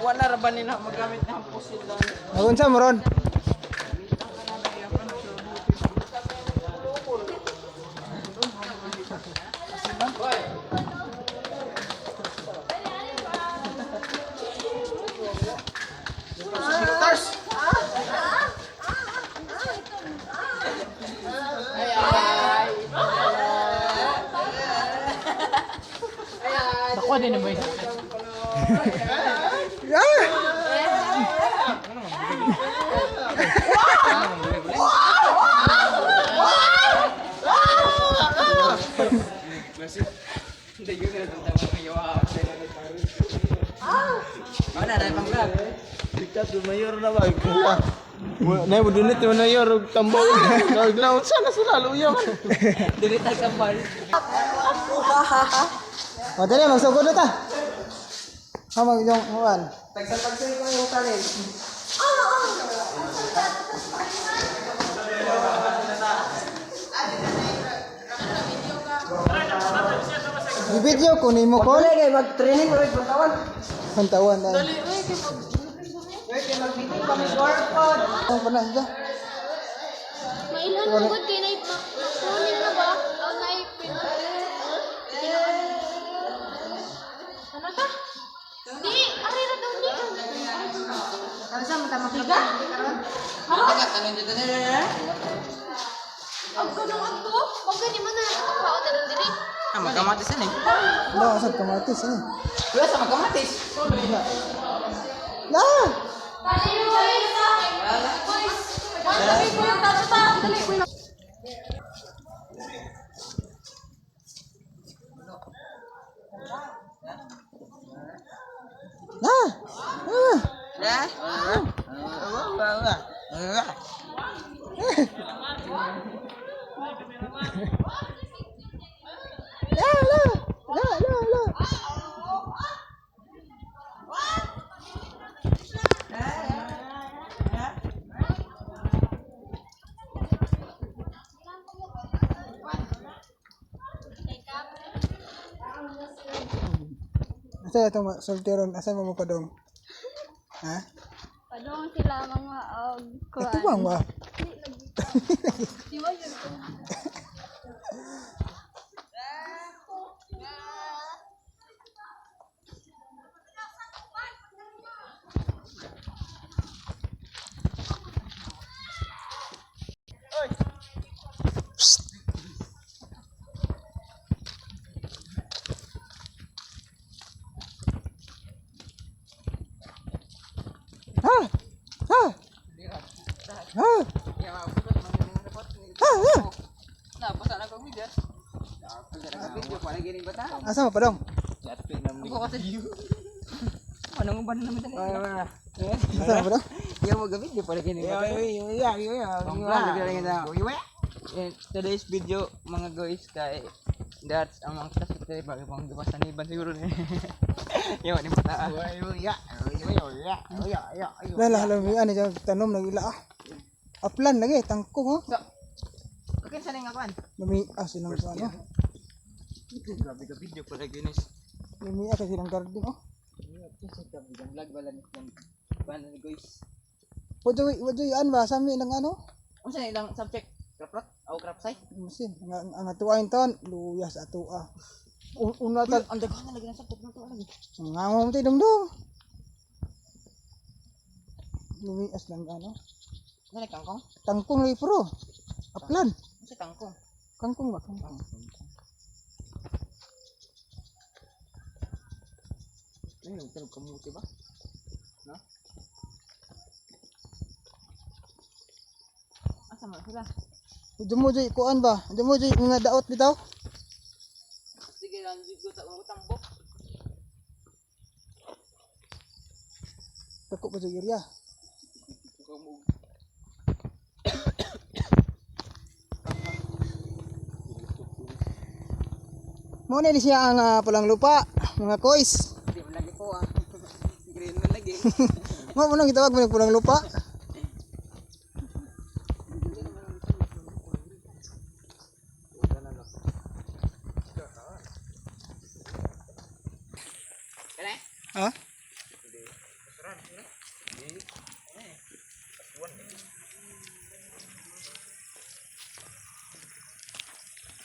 Wala ra ba nila magamit na ang pusil lang. Nagunsa mo ron? Stars! Nakuha din na ba yun? Ah! Wala na pang vlog. Diktat mayor na ba? Kuha. Na mo dunit mo mayor og tambol. Naglaon sana sila luya man. Dili ta kambal. O, dali, magsugod na ta. Ha, mag yung huwan. Tagsa-tagsa ko yung talent. I-video ko ni mo ko. Wala kay mag-training mo pantawan. Pantawan na. Dali oy kay mag. Oy kay mag-meeting kami pod. Ang panas da. Mailhan mo gud kay nay ma-cloning na ba? O nay ano ta? Di, ari ra daw ni. Ano sa mata makiga? Agko nung agko. Wag gani man na kaon na diri. Ah, magkamatis yan eh. No, sa kamatis ano. Wala sa magkamatis. Na! Dali boys. Boys. Dali ko yung tata. Dali ko. Na! Ah! La la la la la. Asa itong solteron? Asa mo mo padong? Ha? Padong sila mga og kuan. Ito bang ba? Di ba yun ko? Ha? Ha? Ha? Ha? Ha? Na, basta na kong video. Video pa lagi ning bata. Asa mo padong? Ako kasi. Ano ba naman tani? Asa mo padong? Yung mga video pa lagi ning bata. In today's video mga guys kay that's ang mga class kay bago pang gawas ni Iban siguro ni. Yo ni bata. Lala, alam mo, ano dyan, tanom ng ila ah. Aplan lagi, tangkong oh. So, okay sa ning akuan. Lumi, ah, silang ano. Grabe ka video pa lagi ni. Lumi, ah, kasi silang garden oh. Vlog bala ni bala ni guys. Wadyo, an ba, sa amin ng ano? Unsa na ilang subject? Crop rot? O crop site? Masin, ang atua yung taon, luya sa atua. Una tag, Ang daghan na lagi ng subject na to lagi. ang nga mo tayo dungdung. Lumias lang ano. Unsa na kangkong? Tangkong lagi pro. Aplan. Unsa kangkong? Kangkong ba? Kangkong. Ayun, tanog kamuti ba? No? Asa man sila? Wadyo mo dyan, kuan ba? Wadyo mo dyan, mga daot bitaw. Sige lang, ko sa mga tambok. Dako pa dyan area. Mo na ni siya ang pulang lupa, mga kois. Hindi man lagi po ah. Green man lagi. Mo mo nang gitawag mo ng pulang lupa. Kani? Ha?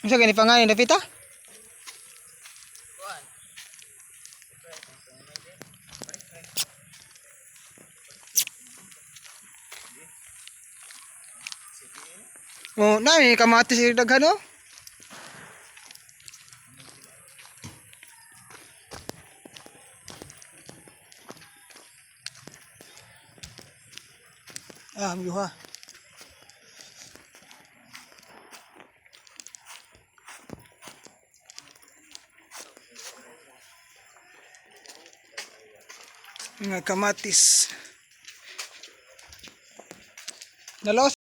Unsa gani pangalan dapita? Oh, nami kamatis iri daghan oh. Ah, yuha. Mga kamatis. Nalaos.